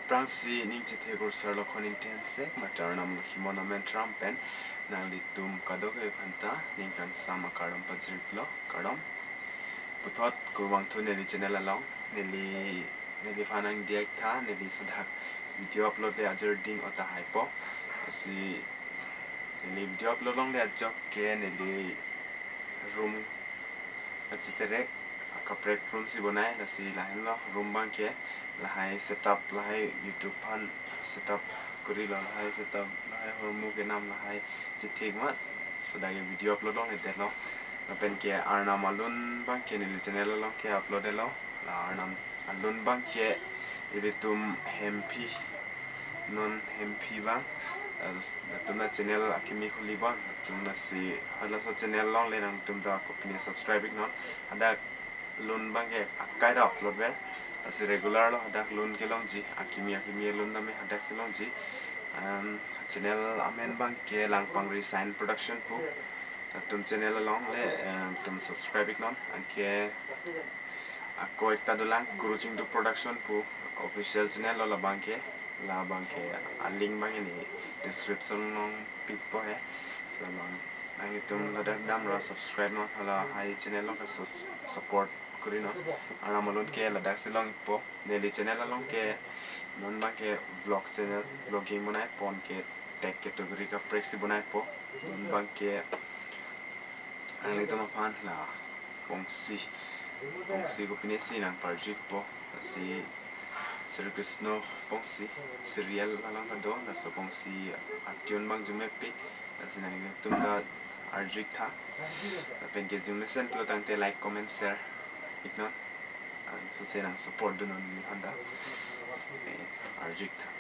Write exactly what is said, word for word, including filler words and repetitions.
Aphrangsi ning chethe kurusar lo, ko ning ten sek, matar nam lo Himon Amen Tram pen, nanglitum kadokave aphanta ning kangsam akardom pajirlo, kardom. Puthot kurvangthu neli channel along, neli, neliphan nangdiyaktha, neli sadak video upload le ajir ding o tahai po. Lasi neli video upload longle ajok ke neli room kachiterek, akaprek room si bonai, lasi lahenlo room abangke, lahai setup, lahai YouTube aphan setup kurilo, lahai setup, lahai hormu kenam, lahai chithik mat, sadak ke video upload longledetlo. Lapen ke arnam alun abangke neli channel along ke upload detlo. La arnam alun abangke ilitum Hemphi, non Hemphi abang, eh, latum ta channel akimi khuli abang, latum lasi halaso channel along le nangtum ta kopine subscribe iknon. Hadak lun abangke akai ta upload ver. Lasi regular lo hadak lun kelongji, akimi akimi alun tame hadaksi longji. Em, channel amen abangke Langpangri Sign Production pu. Latum channel along le, em, tum subscribe iknon. Anke ako ekta dolang, Guru Chingdu Production pu official channel lo labangke. Labangke alink abangke neli description along pipo he. Labang nanglitum ladak damra subscribe non, halahai channel along ke sub-, support kurinon. Arnam alun ke ladaksi long ikpo. Neli channel along ke non abangke vlog channel, vlogging bonaipo, anke tech category kaprek si bonaipo. Non abangke nanglitum aphan la pongsi, pongsi kopine si nangparjikpo, lasi Sri Krishna pongsi serial along ta do, laso pongsi atune abang jumepik, lasi nanglitum ta arjiktha. Lapen ke jumesen pulo tangte like, comment, share iknon. Ang suse nang support dunnon neliphan ta. Arjiktha.